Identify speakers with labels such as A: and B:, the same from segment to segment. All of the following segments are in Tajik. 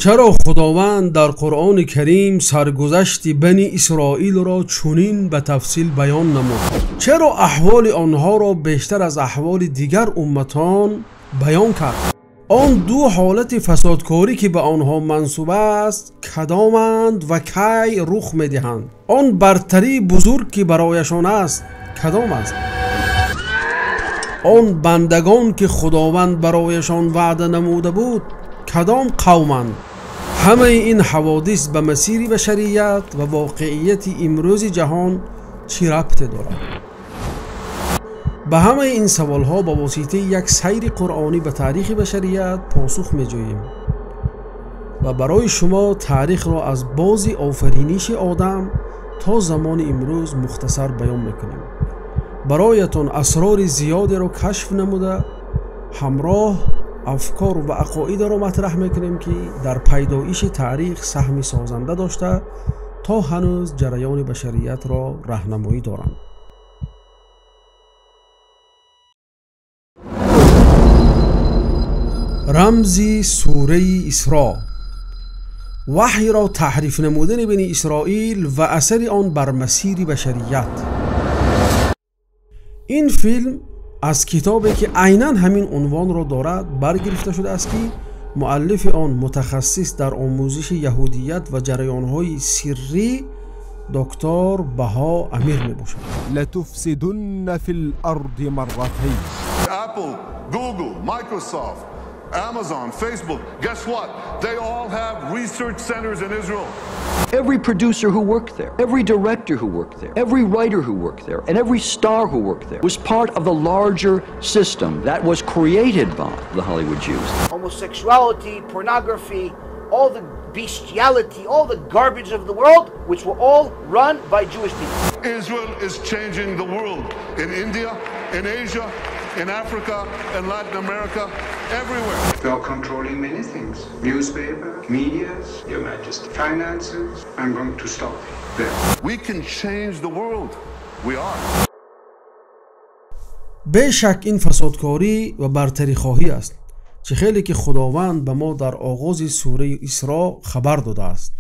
A: Чаро Худованд дар Қуръони Карим саргузашти Бани Исроилро чунин ба тафсил баён намуд? Чаро аҳволи онҳоро бештар аз аҳволи дигар умматон баён кард? Он ду ҳолати фасодкорӣ ки ба онҳо мансуб аст кадоманд ва кай рух медиҳанд? Он бартарии бузург ки барояшон аст кадом аст? Он бандагон ки Худованд барояшон ваъда намуда буд кадом қавманд? Ҳамаи ин ҳаводис ба масири башарият ва воқеияти имрӯзи ҷаҳон чӣ рабте дорад? Ба ҳамаи ин саволҳо ба воситаи як сайри қуръонӣ ба таърихи башарият посух меҷӯем ва барои шумо таърихро аз бози офариниши одам то замони имрӯз мухтасар баён мекунем. Бароятон асрори зиёдеро кашф намуда, ҳамроҳ афкор ва ақоидеро матраҳ мекунем, ки дар пайдоиши таърих саҳми созанда дошта то ҳанӯз ҷараёни башариятро раҳнамоӣ доранд. Рамзи сураи Исро, ваҳйро таҳриф намудани Бани Исроил ва асари он бар масири башарият. Ин филм аз китобе ки айнан ҳамин унвонро дорад баргирифта шудааст, ки муаллифи он мутахассис дар омӯзиши яҳудият ва ҷараёнҳои сиррӣ доктор Баҳо Амир мебошад.
B: لتفسدن في الأرض مرتين.
C: Apple, Google, Microsoft, Amazon, Facebook, guess what? They all have research centers in Israel.
D: Every producer who worked there, every director who worked there, every writer who worked there, and every star who worked there was part of the larger system that was created by the Hollywood Jews.
E: Homosexuality, pornography, all the bestiality, all the garbage of the world, which were all run by Jewish people.
C: Israel is changing the world in India, in Asia, in Africa, in Latin America, everywhere.
F: They are controlling many things. Newspaper, medias, Your Majesty, finances. I'm going to stop there.
C: We can change the world. We are.
A: Бешак ин фасодкорӣ ва бартарихоҳӣ аст, чӣ хеле ки Худованд ба мо дар оғози сураи Исро хабар додааст.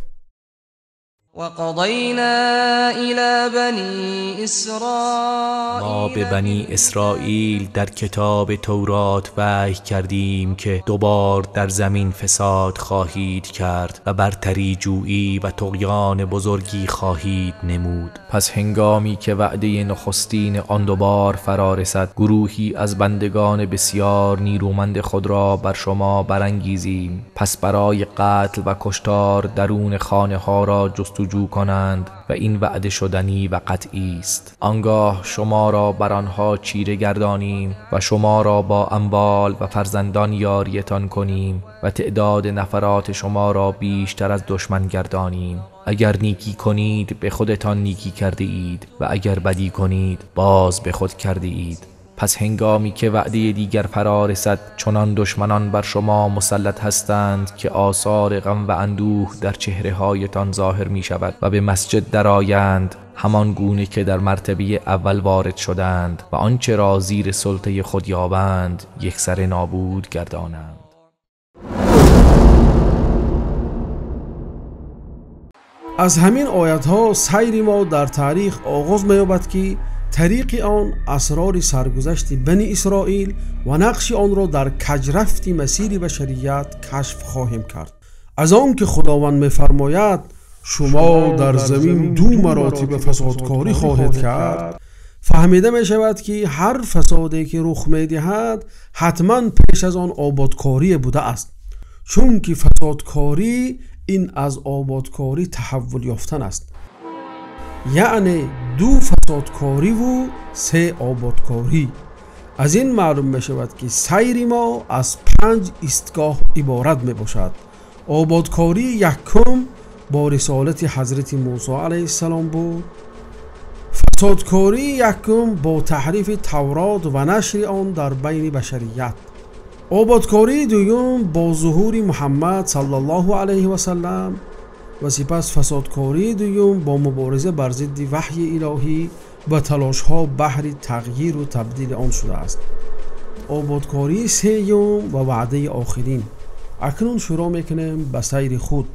G: ما به بنی اسرائیل در کتاب تورات وحی کردیم که دوبار در زمین فساد خواهید کرد و برتری جویی و طغیان بزرگی خواهید نمود.
H: پس هنگامی که وعده نخستین آن دوبار فرا رسد، گروهی از بندگان بسیار نیرومند خود را بر شما برانگیزیم، پس برای قتل و کشتار درون خانه ها را جستجو کنند و این وعده شدنی و قطعی است. آنگاه شما را بر آنها چیره گردانیم و شما را با اموال و فرزندان یاریتان کنیم و تعداد نفرات شما را بیشتر از دشمن گردانیم. اگر نیکی کنید به خودتان نیکی کرده اید و اگر بدی کنید باز به خود کرده اید. پس هنگامی که وعده دیگر فرا رسد، چنان دشمنان بر شما مسلط هستند که آثار غم و اندوه در چهره هایتان ظاهر می شود و به مسجد درآیند، همان گونه که در مرتبه اول وارد شدند و آنچه را زیر سلطه خود یابند یکسره نابود گردانند.
A: Аз ҳамин оятҳо сайри мо дар таърих оғоз меёбад, ки тариқи он асрори саргузашти Бани Исроил ва нақши онро дар каҷрафти масири башарият кашф хоҳем кард. Аз он ки Худованд мефармояд шумо дар замин ду маротиба фасодкорӣ хоҳед кард, фаҳмида мешавад, ки ҳар фасоде ки рух медиҳад ҳатман пеш аз он ободкорие будааст, чунки фасодкорӣ ин аз ободкорӣ таҳаввул ёфтан аст. Яъне ду фасодкориву се ободкорӣ. Аз ин маълум мешавад, ки сайри мо аз 5 истгоҳ иборат мебошад. Ободкории якум бо рисолати ҳазрати Мусо алайҳиссалом буд. Фасодкории якум бо таҳрифи Таврот ва нашри он дар байни башарият. Ободкории дуюм бо зуҳури Муҳаммад саллаллоҳу алайҳи васаллам ва сипас фасодкории дуюм бо мубориза бар зидди ваҳйи илоҳӣ ва талошҳо баҳри тағйиру табдили он шудааст. Ободкории сеюм ва ваъдаи охирин. Акнун шурӯъ мекунем ба сайри худ.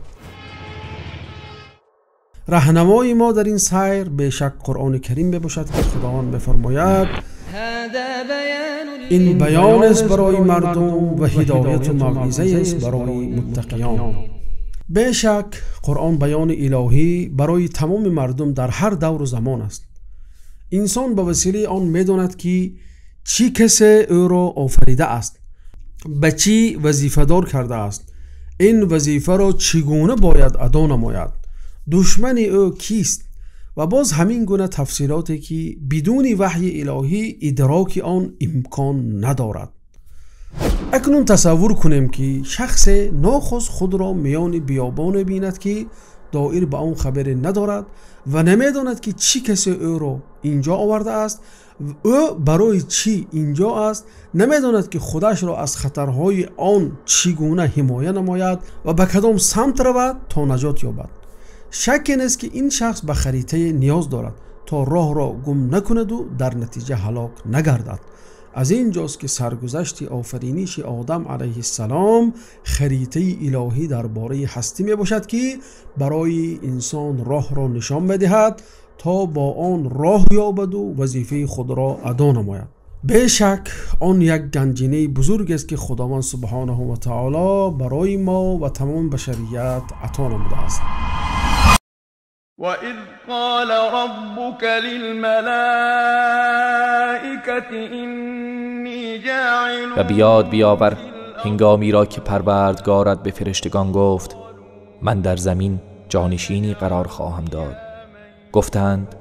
A: Раҳнамои мо дар ин сайр бешак Қуръони Карим мебошад, ки Худованд мефармояд: ин баён аст барои мардум ва ҳидояту мавъиза аст барои муттақиён. Бешак Қуръон баёни илоҳӣ барои тамоми мардум дар ҳар давру замон аст. Инсон ба василаи он медонад, ки чӣ касе ӯро офаридааст, ба чӣ вазифадор кардааст, ин вазифаро чӣ гуна бояд адо намояд, душмани ӯ кист ва боз ҳамин гуна тафсилоте, ки бидуни ваҳйи илоҳӣ идроки он имкон надорад. Акнун тасаввур кунем, ки шахсе нохост худро миёни биёбоне бинад, ки доир ба он хабаре надорад ва намедонад, ки чӣ касе ӯро инҷо овардааст, ӯ барои чӣ инҷо аст, намедонад, ки худашро аз хатарҳои он чӣ гуна ҳимоя намояд ва ба кадом самт равад то наҷот ёбад. Шакке нест, ки ин шахс ба харитае ниёз дорад, то роҳро гум накунаду дар натиҷа ҳалок нагардад. Аз ин ҷост, ки саргузашти офариниши Одам алайҳиссалом харитаи илоҳӣ дар бораи ҳастӣ мебошад, ки барои инсон роҳро нишон медиҳад, то бо он роҳ ёбаду вазифаи худро адо намояд. Бешак он як ганҷинаи бузургест, ки Худованд субҳонаҳу ва таоло барои мо ва тамоми башарият ато намудааст.
I: وإذ قال ربك للملائكة إني جاعل
H: و بیاد بیاور هنگامی را که پروردگارت به فرشتگان گفت: من در زمین جانشینی قرار خواهم داد. گفتند: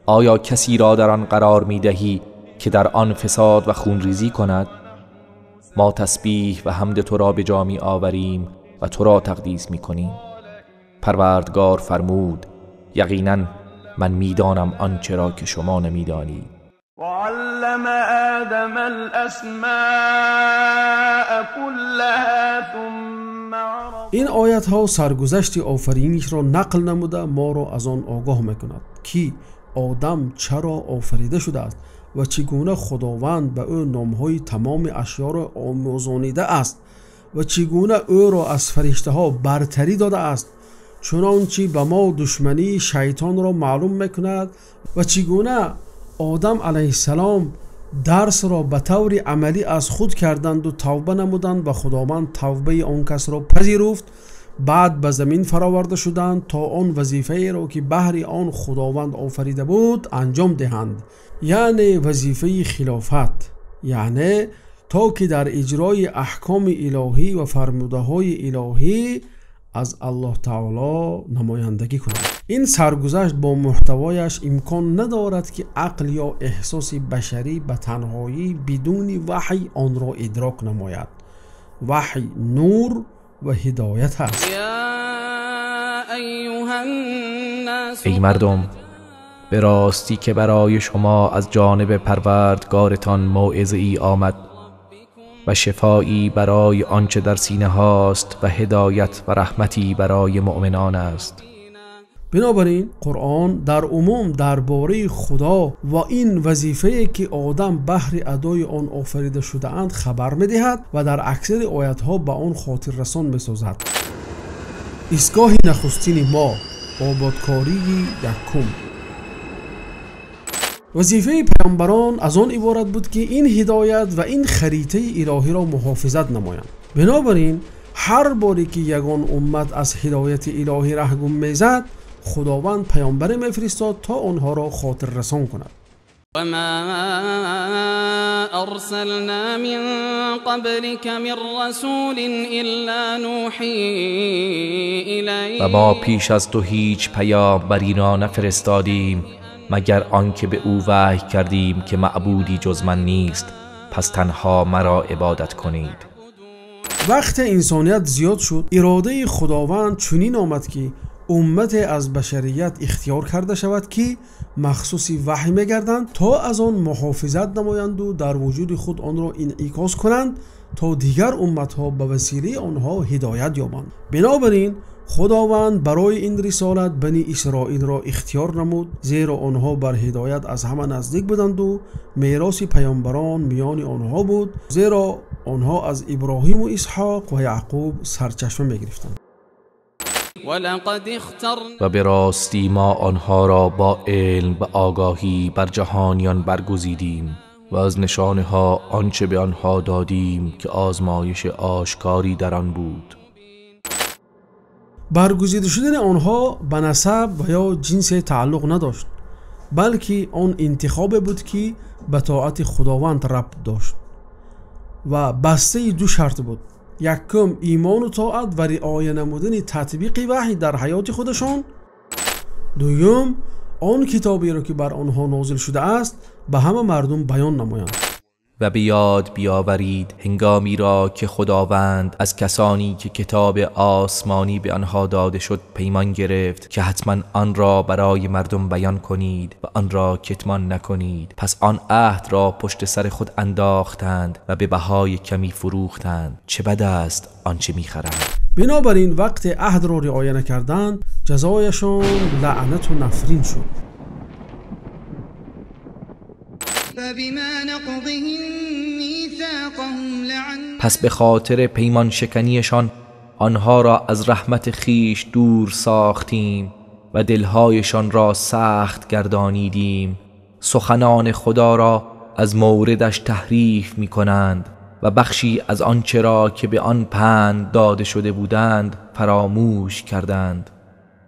H: آیا کسی را در آن قرار می دهی که در آن فساد و خونریزی کند؟ ما تسبیح و حمد تو را به جا می آوریم و تو را تقدیس می کنیم. پروردگار فرمود: یقینا من میدانم آنچه را که شما نمیدانید.
I: وعلم آدم الأسماء كلها ثم عرض
A: این آیت ها سرگذشت آفرینش را نقل نموده ما را از آن آگاه میکند که آدم چرا آفریده شده است و چگونه خداوند به او نامهای تمام اشیا را آموزانیده است و چگونه او را از فرشته ها برتری داده است، چنانچه به ما دشمنی شیطان را معلوم میکند و چگونه آدم علیه السلام درس را به طور عملی از خود کردند و توبه نمودند و خداوند توبه آن کس را پذیرفت. بعد به زمین فراورده شدند تا آن وظیفه را که بهر آن خداوند آفریده بود انجام دهند، یعنی وظیفه خلافت، یعنی تا که در اجرای احکام الهی و فرموده های الهی از الله تعالی نمایندگی کند. این سرگذشت با محتوایش امکان ندارد که عقل یا احساس بشری به تنهایی بدون وحی آن را ادراک نماید. وحی نور و هدایت است.
H: ای مردم، به راستی که برای شما از جانب پروردگارتان موعظه ای آمد و شفایی برای آنچه در سینه هاست و هدایت و رحمتی برای مؤمنان است.
A: بنابراین قرآن در عموم درباره خدا و این وظیفه که آدم بهر ادای آن آفریده شده اند خبر می‌دهد و در اکثر آیت‌ها به آن خاطر رسان می‌سازد. ایستگاه نخستین ما، آبادکاری یکم. وظیفه پیامبران از آن عبارت بود که این هدایت و این خریطه الهی را محافظت نمایند. بنابراین هر باری که یگان امت از هدایت الهی ره گم میزد، خداوند پیامبر میفرستاد تا آنها را خاطر رسان کند.
J: و ما ارسلنا من قبلك من رسول الا نوحی الیه.
H: و ما پیش از تو هیچ پیامبری را نفرستادیم مگر آنکه به او وحی کردیم که معبودی جز من نیست، پس تنها مرا عبادت کنید.
A: وقت انسانیت زیاد شد، اراده خداوند چنین آمد که امت از بشریت اختیار کرده شود که مخصوص وحی میگردند تا از آن محافظت نمایند و در وجود خود آن را انعکاس کنند تا دیگر امتها به وسیله آنها هدایت یابند. بنابراین Худованд барои ин рисолат Бани Исроилро ихтиёр намуд, зеро онҳо бар ҳидоят аз ҳама наздик буданд ва мероси паёмбарон миёни онҳо буд, зеро онҳо аз Иброҳим ва Исҳоқ ва Яъқуб сарчашма мегирифтанд.
G: و به راستی ما آنها را با علم و آگاهی بر جهانیان برگزیدیم و از نشانها آنچه به آنها دادیم که آزمایش آشکاری در آن بود.
A: برگزیده شدن آنها به نسب و یا جنس تعلق نداشت، بلکه آن انتخاب بود که به طاعت خداوند ربط داشت و بسته دو شرط بود: یکم ایمان و طاعت و رعایت نمودن تطبیق وحی در حیات خودشان، دوم آن کتابی را که بر آنها نازل شده است به همه مردم بیان نمایند.
G: و به یاد بیاورید هنگامی را که خداوند از کسانی که کتاب آسمانی به آنها داده شد پیمان گرفت که حتما آن را برای مردم بیان کنید و آن را کتمان نکنید. پس آن عهد را پشت سر خود انداختند و به بهای کمی فروختند. چه بد است آنچه میخرند.
A: بنابراین وقت عهد را رعایت نکردند، جزایشان لعنت و نفرین شد.
G: پس به خاطر پیمان شکنیشان آنها را از رحمت خیش دور ساختیم و دلهایشان را سخت گردانیدیم. سخنان خدا را از موردش تحریف می کنند و بخشی از آنچه را که به آن پند داده شده بودند فراموش کردند.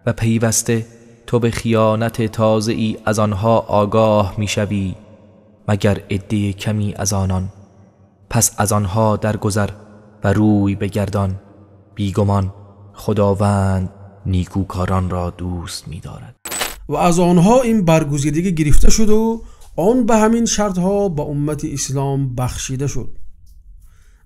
G: و پیوسته تو به خیانت تازه‌ای از آنها آگاه می شوی، مگر عده کمی از آنان. پس از آنها درگذر و روی بگردان، بیگمان خداوند نیکوکاران را دوست می‌دارد.
A: و از آنها این برگزیدگی گرفته شد و آن به همین شرطها به امت اسلام بخشیده شد،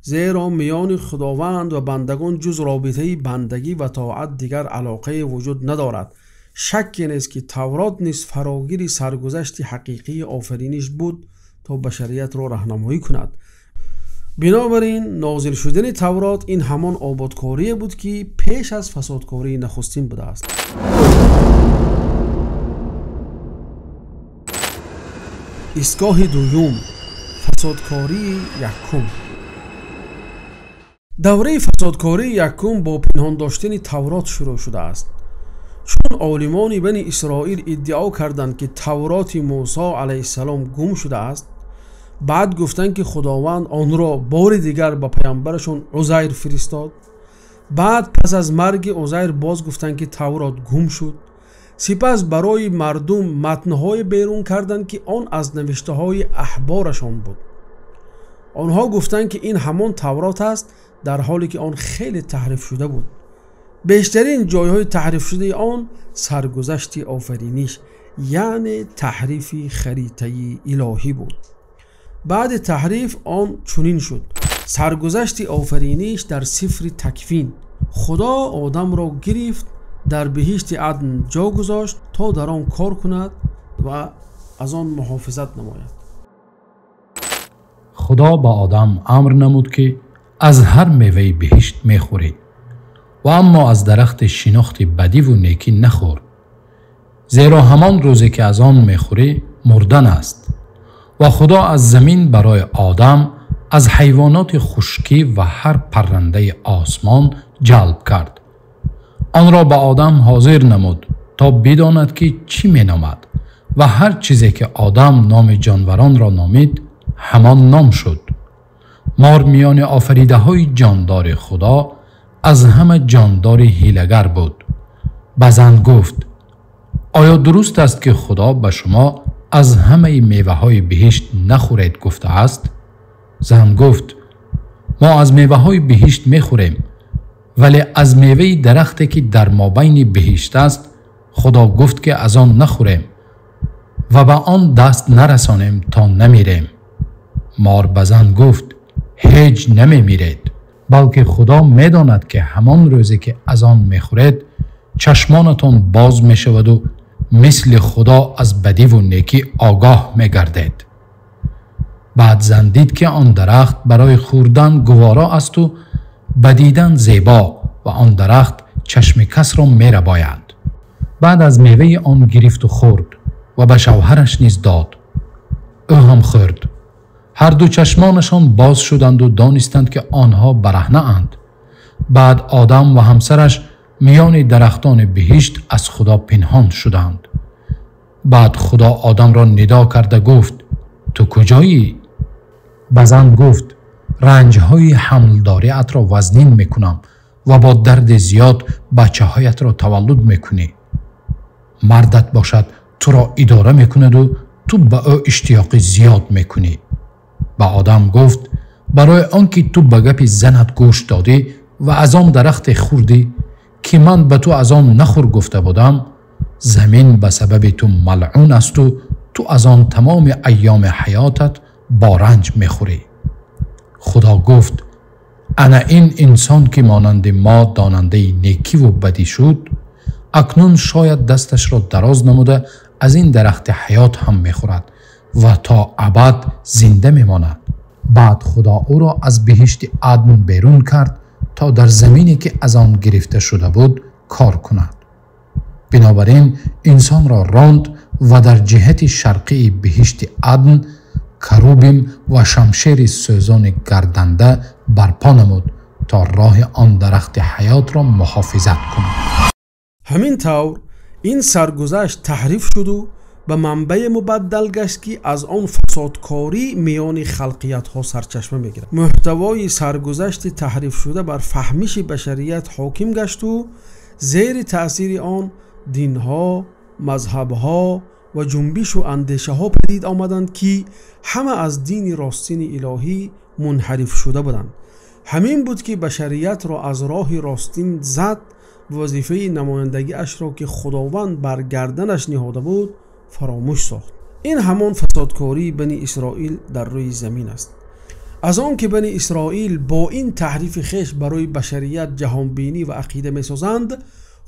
A: زیرا میان خداوند و بندگان جز رابطه بندگی و طاعت دیگر علاقه وجود ندارد. شکی نیست که تورات نیز فراگیر سرگذشت حقیقی آفرینش بود تا بشریت را راهنمایی کند. بنابراین نازل شدن تورات این همان آبادکاری بود که پیش از فسادکاری نخستین بوده است. ایستگاه دوم، فسادکاری یکم. دوره فسادکاری یکم با پنهان داشتن تورات شروع شده است. چون عالمان بنی اسرائیل ادعا کردند که تورات موسی علیه السلام گم شده است، بعد گفتند که خداوند آن را بار دیگر به پیامبرشون عزیر فرستاد. بعد پس از مرگ عزیر باز گفتند که تورات گم شد. سپس برای مردم متنهای بیرون کردند که آن از نوشته های احبارشان بود. آنها گفتند که این همان تورات است، در حالی که آن خیلی تحریف شده بود. بیشترین جایهای تحریف شده آن سرگذشت آفرینش، یعنی تحریف خریطه الهی بود. بعد تحریف آن چنین شد: سرگذشت آفرینش در سفر تکوین، خدا آدم را گرفت، در بهشت عدن جا گذاشت تا در آن کار کند و از آن محافظت نماید.
K: خدا با آدم امر نمود که از هر میوه بهشت میخوری و اما از درخت شناخت بدی و نیکی نخور، زیرا همان روزی که از آن میخوری مردن است. و خدا از زمین برای آدم از حیوانات خشکی و هر پرنده آسمان جلب کرد. آن را به آدم حاضر نمود تا بداند که چی مینامد و هر چیزی که آدم نام جانوران را نامید همان نام شد. مار میان آفریده های جاندار خدا از همه جاندار حیله‌گر بود. به زن گفت: آیا درست است که خدا به شما از همه میوه های بهشت نخورید گفته است؟ زن گفت: ما از میوه های بهشت میخوریم، ولی از میوه درختی که در مابین بهشت است خدا گفت که از آن نخوریم و به آن دست نرسانیم تا نمیریم. مار به زن گفت: هیچ نمیمیرید، بلکه خدا میداند که همان روزی که از آن میخورید چشمانتان باز میشود و مثل خدا از بدی و نیکی آگاه میگردید. بعد زن دید که آن درخت برای خوردن گوارا است و به دیدن زیبا و آن درخت чашми кас ро мерабояд. Баъд аз меваи он гирифту хӯрд ва ба шавҳараш низ дод. Ӯ ҳам хӯрд. Ҳар ду чашмонашон боз шуданду донистанд, ки онҳо бараҳнаанд. Баъд Одам ва ҳамсараш миёни дарахтони биҳишт аз Худо пинҳон шуданд. Баъд Худо Одамро нидо карда гуфт: ту куҷоӣ? Ба зан гуфт: ранҷҳои ҳамлдориатро вазнин мекунам ва бо дарди зиёд бачаҳоятро таваллуд мекунӣ. Мардат бошад туро идора мекунаду ту ба ӯ иштиёқи зиёд мекунӣ. Ба Одам гуфт: барои он ки ту ба гапи занат гӯш додӣ ва аз он дарахте хӯрдӣ, ки ман ба ту аз он нахӯр гуфта будам, замин ба сабаби ту малъун асту ту аз он тамоми айёми ҳаётат бо ранҷ мехӯрӣ. Худо гуфт: ана ин инсон, ки монанди мо донандаи некиву бадӣ шуд, акнун шояд дасташро дароз намуда аз ин дарахти ҳаёт ҳам мехӯрад ва то абад зинда мемонад. Баъд Худо ӯро аз биҳишти Адн берун кард, то дар замине, ки аз он гирифта шуда буд, кор кунад. Бинобар ин инсонро ронд ва дар ҷиҳати шарқии биҳишти Адн карубим ва шамшери сӯзони гарданда барпо намуд, то роҳи он дарахти ҳаётро муҳофизат кунад.
A: Ҳамин тавр ин саргузашт таҳриф шуду ба манбае мубаддал гашт, ки аз он фасодкорӣ миёни халқиятҳо сарчашма мегирад. Муҳтавои саргузашти таҳрифшуда бар фаҳмиши башарият ҳоким гашту зери таъсири он динҳо, мазҳабҳо ва ҷунбишу андешаҳо падид омаданд, ки ҳама аз дини ростини илоҳӣ мунҳариф шуда буданд. Ҳамин буд, ки башариятро аз роҳи ростин зад ва вазифаи намояндагиашро, ки Худованд бар гарданаш ниҳода буд, фаромӯш сохт. Ин ҳамон фасодкории Бани Исроил дар рӯи замин аст. Аз он ки Бани Исроил бо ин таҳрифи хеш барои башарият ҷаҳонбинӣ ва ақида месозанд,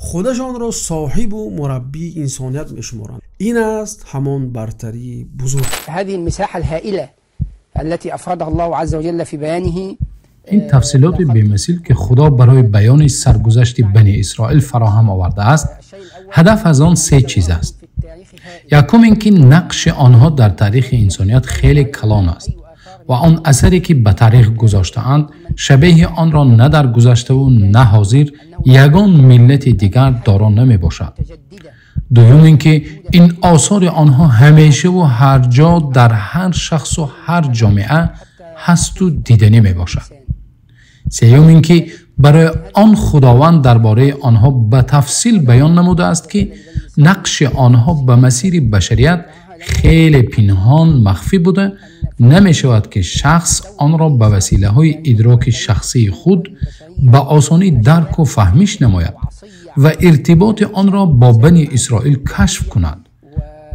A: худашонро соҳибу мураббии инсоният мешуморанд. Ин аст ҳамон бартарии бузург.
L: هذه المساحة الهائلة التي أفردها الله عز وجل في بيانه.
K: Ин тафсилоти бемасил, ки Худо барои баёни саргузашти Бани Исроил фароҳам овардааст, ҳадаф аз он се чиз аст. Якум ин ки нақши онҳо дар таърихи инсоният хеле калон аст ва он асаре, ки ба таърих гузоштаанд, шабеҳи онро на дар гузаштаву на ҳозир ягон миллати дигар доро намебошад. Дуюм ин ки ин осори онҳо ҳамешаву ҳар ҷо дар ҳар шахсу ҳар ҷомеа ҳасту диданӣ мебошад. Сеюм ин ки барои он Худованд дар бораи онҳо ба тафсил баён намудааст, ки нақши онҳо ба масири башарият хеле пинҳон махфӣ буда намешавад, ки шахс онро ба василаҳои идроки шахсии худ ба осонӣ дарку фаҳмиш намояд ва иртиботи онро бо Бани Исроил кашф кунад,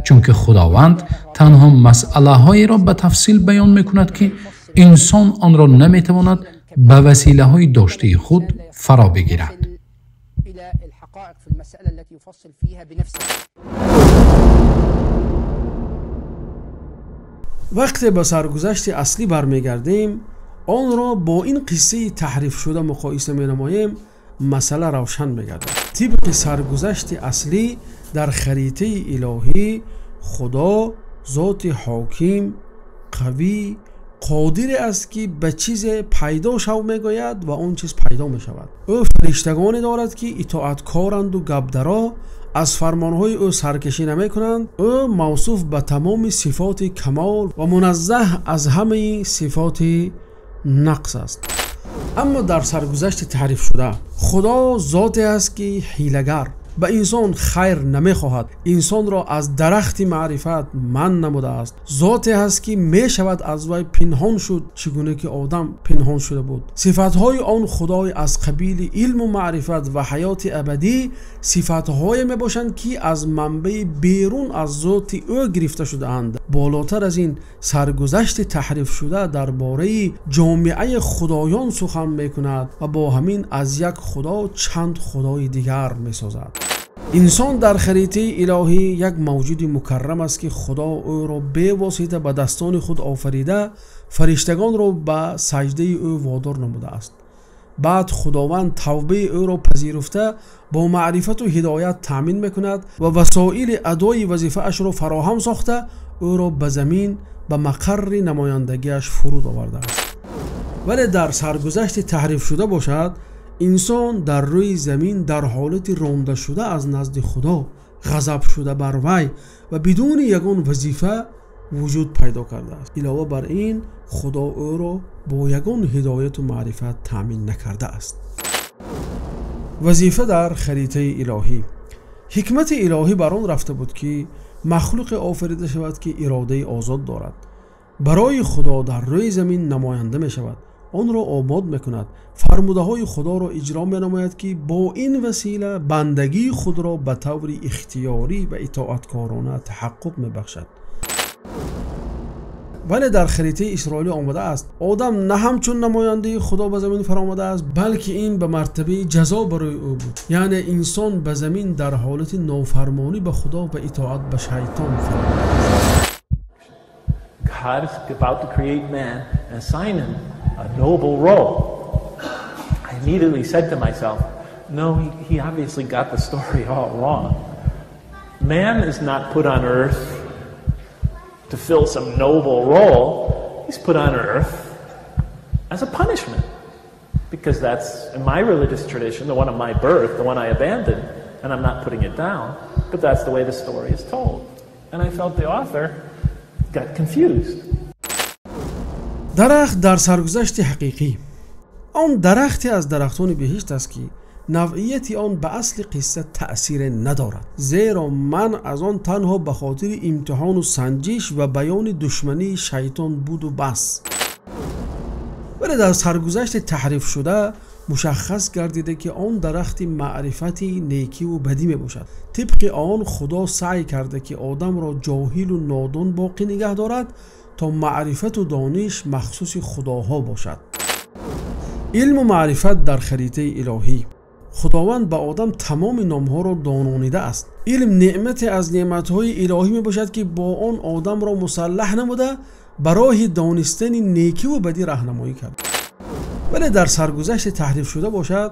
K: чунки Худованд танҳо масъалаҳоеро ба тафсил баён мекунад, ки инсон онро наметавонад ба василаҳои доштаи худ фаро бигирад.
L: إلى الحقائق في المسألة التي يفصل فيها بنفسه.
A: Вақте ба саргузашти аслӣ бармегардем, онро бо ин қиссаи таҳрифшуда муқоиса менамоем, масъала равшан мегардад. Тибқи саргузашти аслӣ дар харитаи илоҳӣ Худо зоти ҳоким, қавӣ, қодире аст, ки ба чизе пайдо шав мегӯяд ва он чиз пайдо мешавад. Ӯ фариштагоне дорад, ки итоаткоранду гапдаро, аз фармонҳои ӯ саркашӣ намекунанд. Ӯ мавсуф ба тамоми сифоти камол ва муназзаҳ аз ҳамаи сифоти нақс аст. Аммо дар саргузашти таҳрифшуда Худо зоте аст, ки ҳилагар, ба инсон хайр намехоҳад, инсонро аз дарахти маърифат манъ намудааст. Зоте ҳаст, ки мешавад аз вай пинҳон шуд, чӣ гуна ки Одам пинҳон шуда буд. Сифатҳои он Худой аз қабили илму маърифат ва ҳаёти абадӣ сифатҳое мебошанд, ки аз манбаи берун аз зоти ӯ гирифта шудаанд. Болотар аз ин, саргузашти таҳрифшуда дар бораи ҷомеаи худоён сухан мекунад ва бо ҳамин аз як худо чанд худои дигар месозад. Инсон дар харитаи илоҳӣ як мавҷуди мукаррам аст, ки Худо ӯро бевосита ба дастони худ офарида, фариштагонро ба саҷдаи ӯ водор намудааст. Баъд Худованд тавбаи ӯро пазируфта бо маърифату ҳидоят таъмин мекунад ва васоили адои вазифаашро фароҳам сохта ӯро ба замин ба мақарри намояндагиаш фуруд овардааст. Вале дар саргузашти таҳрифшуда бошад, инсон дар рӯи замин дар ҳолати рондашуда аз назди Худо, ғазабшуда бар вай ва бидуни ягон вазифа вуҷуд пайдо кардааст. Илова бар ин, Худо ӯро бо ягон ҳидояту маърифат таъмин накардааст. Вазифа дар харитаи илоҳӣ. Ҳикмати илоҳӣ бар он рафта буд, ки махлуқе офарида шавад, ки иродаи озод дорад. Барои Худо дар рӯи замин намоянда мешавад, онро обод мекунад, фармудаҳои Худоро иҷро менамояд, ки бо ин васила бандагии худро ба таври ихтиёрӣ ва итоаткорона таҳаққуқ мебахшад. Вале дар харитаи исроилӣ омадааст, одам на ҳамчун намояндаи Худо ба замин фаромадааст, балки ин ба мартабаи ҷазо барои ӯ буд. Яъне инсон ба замин дар ҳолати нофармонӣ ба Худо ва итоат ба шайтон фаромадааст.
M: God is about to create man and assign him a noble role. I immediately said to myself, no, he obviously got the story all wrong. Man is not put on earth to fill some noble role. He's put on earth as a punishment. Because that's, in my religious tradition, the one of my birth, the one I abandoned, and I'm not putting it down, but that's the way the story is told. And I felt the author got confused.
A: Дарахт дар саргузашти ҳақиқӣ. Он дарахте аз дарахтони биҳишт аст, ки навъияти он ба асли қисса таъсире надорад, зеро ман аз он танҳо ба хотири имтиҳону санҷиш ва баёни душмании шайтон буду бас. Вале дар саргузашти таҳрифшуда мушаххас гардида, ки он дарахти маърифати некиву бадӣ мебошад. Тибқи он Худо саъй карда, ки одамро ҷоҳилу нодон боқӣ нигаҳ дорад, то маърифату дониш махсуси худоҳо бошад. Илму маърифат дар харитаи илоҳӣ. Худованд ба одам тамоми номҳоро дононидааст. Илм неъмате аз неъматҳои илоҳӣ мебошад, ки бо он одамро мусаллаҳ намуда ба роҳи донистани некиву бадӣ раҳнамоӣ кард. Вале дар саргузашти таҳрифшуда бошад,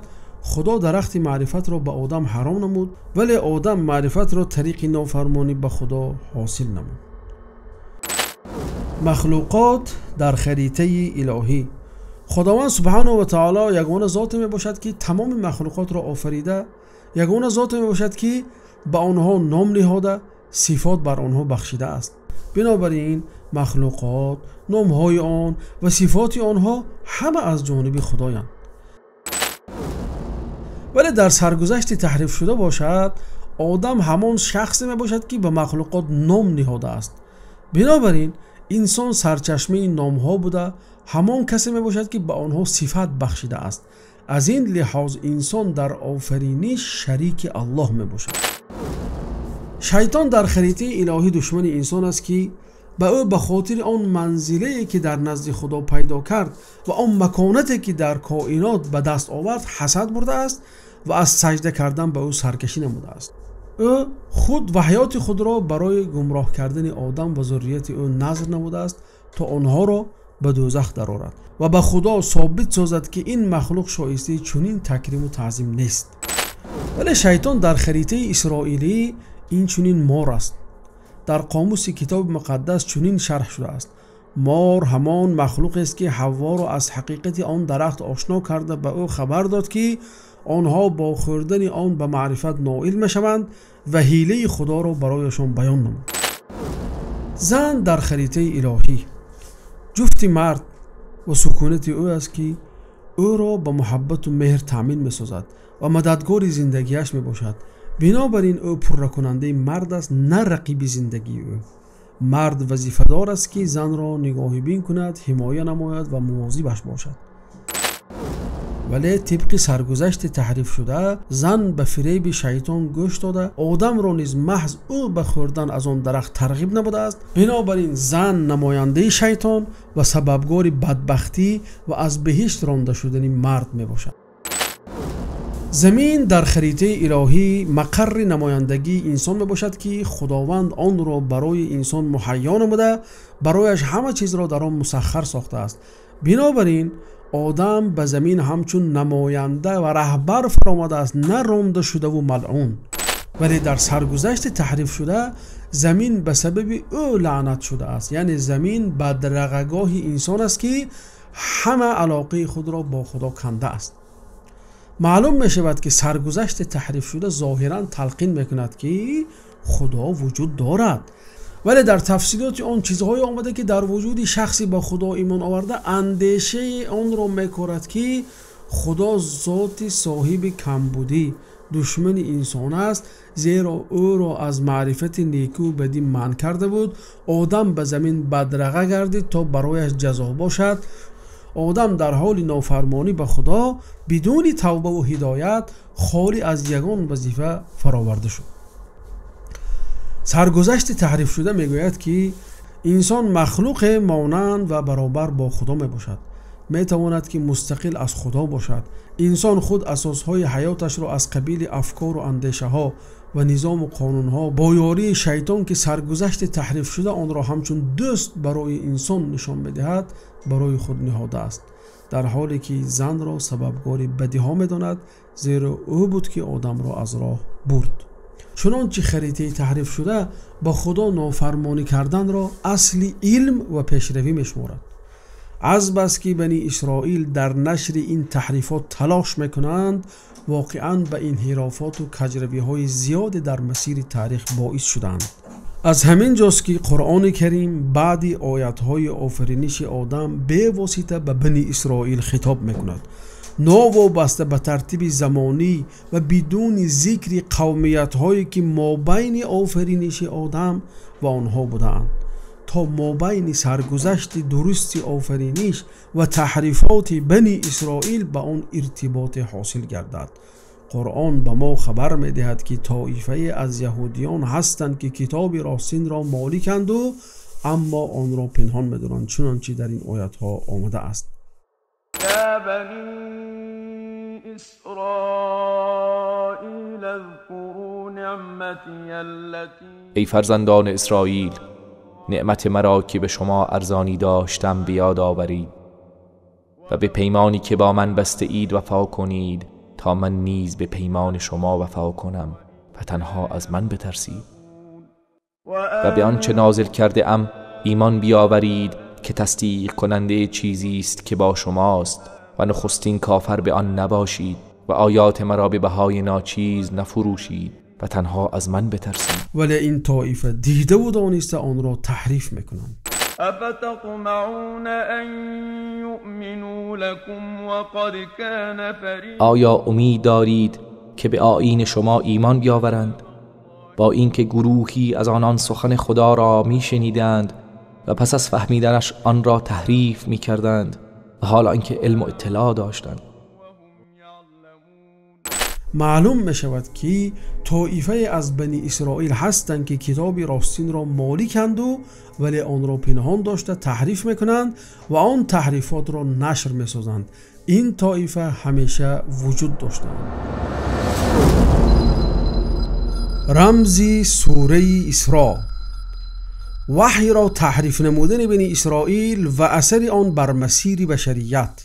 A: Худо дарахти маърифатро ба одам ҳаром намуд, вале одам маърифатро тариқи нофармонӣ ба Худо ҳосил намуд. Махлуқот дар харитаи илоҳӣ. Худованд субҳанаҳу ва таоло ягона зоте мебошад, ки тамоми махлуқотро офарида, ягона зоте мебошад, ки ба онҳо ном ниҳода, сифот бар онҳо бахшидааст. Бинобар ин махлуқот, номҳои он ва сифоти онҳо ҳама аз ҷониби Худоянд. Вале дар саргузашти таҳрифшуда бошад, одам ҳамон шахсе мебошад, ки ба махлуқот ном ниҳодааст. Бинобар ин инсон сарчашмаи номҳо буда, ҳамон касе мебошад, ки ба онҳо сифат бахшидааст. Аз ин лиҳоз инсон дар офариниш шарики Аллоҳ мебошад. Шайтон дар харитаи илоҳӣ душмани инсон аст, ки ба ӯ ба хотири он манзилае, ки дар назди Худо пайдо кард ва он маконате, ки дар коинот ба даст овард, ҳасад бурдааст ва аз саҷда кардан ба ӯ саркашӣ намудааст. Ӯ худ ва ҳаёти худро барои гумроҳ кардани одам ва зуррияти ӯ назр намудааст, то онҳоро ба дӯзах дарорад ва ба Худо собит созад, ки ин махлуқ шоистаи чунин такриму таъзим нест. Вале шайтон дар харитаи исроилӣ инчунин мор аст. Дар қомуси китоби муқаддас чунин шарҳ шудааст: мор ҳамон махлуқест, ки Ҳавворо аз ҳақиқати он дарахт ошно карда ба ӯ хабар дод, ки онҳо бо хӯрдани он ба маърифат ноил мешаванд ва ҳилаи Худоро барояшон баён намуд. Зан дар харитаи илоҳӣ ҷуфти мард ва сукунати ӯ аст, ки ӯро ба муҳаббату меҳр таъмин месозад ва мададгори зиндагиаш мебошад. Бинобар ин ӯ пурракунандаи мард аст, на рақиби зиндагии ӯ. Мард вазифадор аст, ки занро нигоҳибин кунад, ҳимоя намояд ва мувозибаш бошад. Вале тибқи саргузашти таҳрифшуда, зан ба фиреби шайтон гӯш дода, одамро низ маҳз ӯ ба хӯрдан аз он дарахт тарғиб намудааст. Бинобар ин зан намояндаи шайтон ва сабабгори бадбахтӣ ва аз биҳишт ронда шудани мард мебошад. Замин дар харитаи илоҳӣ мақарри намояндагии инсон мебошад, ки Худованд онро барои инсон муҳайё намуда, барояш ҳама чизро дар он мусаххар сохтааст. Бинобар ин Одам ба замин ҳамчун намоянда ва раҳбар фаромадааст, на ронда шудаву малъун. Вале дар саргузашти таҳрифшуда замин ба сабаби ӯ лаънат шудааст. Яъне замин бадрағагоҳи инсон аст, ки ҳама алоқаи худро бо Худо канда аст. Маълум мешавад, ки саргузашти таҳрифшуда зоҳиран талқин мекунад, ки Худо вуҷуд дорад, вале дар тафсилоти он чизҳое омада, ки дар вуҷуди шахси ба Худо имон оварда андешаи онро мекорад, ки Худо зоти соҳиби камбудӣ, душмани инсон аст, зеро ӯро аз маърифати некӯ бадӣ манъ карда буд. Одам ба замин бадраға гардид, то барояш ҷазо бошад. Одам дар ҳоли нофармонӣ ба Худо бидуни тавбаву ҳидоят холӣ аз ягон вазифа фароварда шуд. Саргузашти таҳрифшуда мегӯяд, ки инсон махлуқе монанд ва баробар бо Худо мебошад, метавонад, ки мустақил аз Худо бошад. Инсон худ асосҳои ҳаёташро аз қабили афкору андешаҳо ва низому қонунҳо бо ёрии шайтон, ки саргузашти таҳрифшуда онро ҳамчун дӯст барои инсон нишон медиҳад, барои худ ниҳодааст, дар ҳоле ки занро сабабгори бадиҳо медонад, зеро ӯ буд, ки одамро аз роҳ бурд. Чунончи харитаи таҳрифшуда ба Худо нофармонӣ карданро асли илм ва пешравӣ мешуморад. Азбаски Бани Исроил дар нашри ин таҳрифот талош мекунанд, воқеан ба инҳирофоту каҷравиҳои зиёде дар масири таърих боис шуданд. Аз ҳамин ҷост, ки Қуръони Карим баъди оятҳои офариниши Одам бевосита ба Бани Исроил хитоб мекунад, новобаста ба тартиби замонӣ ва бидуни зикри қавмиятҳое, ки мобайни офариниши Одам ва онҳо будаанд, то мобайни саргузашти дурусти офариниш ва таҳрифоти Бани Исроил ба он иртиботе ҳосил гардад. Қуръон ба мо хабар медиҳад, ки тоифае аз яҳудиён ҳастанд, ки китоби ростинро моликанду аммо онро пинҳон медоранд, чунончи дар ин оятҳо омадааст.
I: يا بني إسرائيل اذكروا نعمتي التي
G: ای فرزندان اسرائیل، نعمت مرا که به شما ارزانی داشتم بیاد آورید و به پیمانی که با من بسته اید وفا کنید، تا من نیز به پیمان شما وفا کنم و تنها از من بترسید و به آنچه نازل کرده ام ایمان بیاورید که تصدیق کننده چیزی است که با شماست و نخستین کافر به آن نباشید و آیات مرا به بهای ناچیز نفروشید و تنها از من بترسید.
A: ولی این طایفه دیده و دانسته آن را تحریف میکنند.
I: افتطمعون ان یؤمنوا لكم وقد كان فريق
G: آیا امید دارید که به آیین شما ایمان بیاورند، با اینکه گروهی از آنان سخن خدا را میشنیدند و پس از فهمیدنش آن را تحریف میکردند و حالا اینکه علم و اطلاع داشتند؟
A: معلوم میشود که طایفه از بنی اسرائیل هستند که کتاب راستین را مالکند ولی آن را پنهان داشته تحریف میکنند و آن تحریفات را نشر میسازند. این طایفه همیشه وجود داشتند. رمز سوره اسراء، وحی را تحریف نمودن بنی اسرائیل و اثر آن بر مسیر بشریت.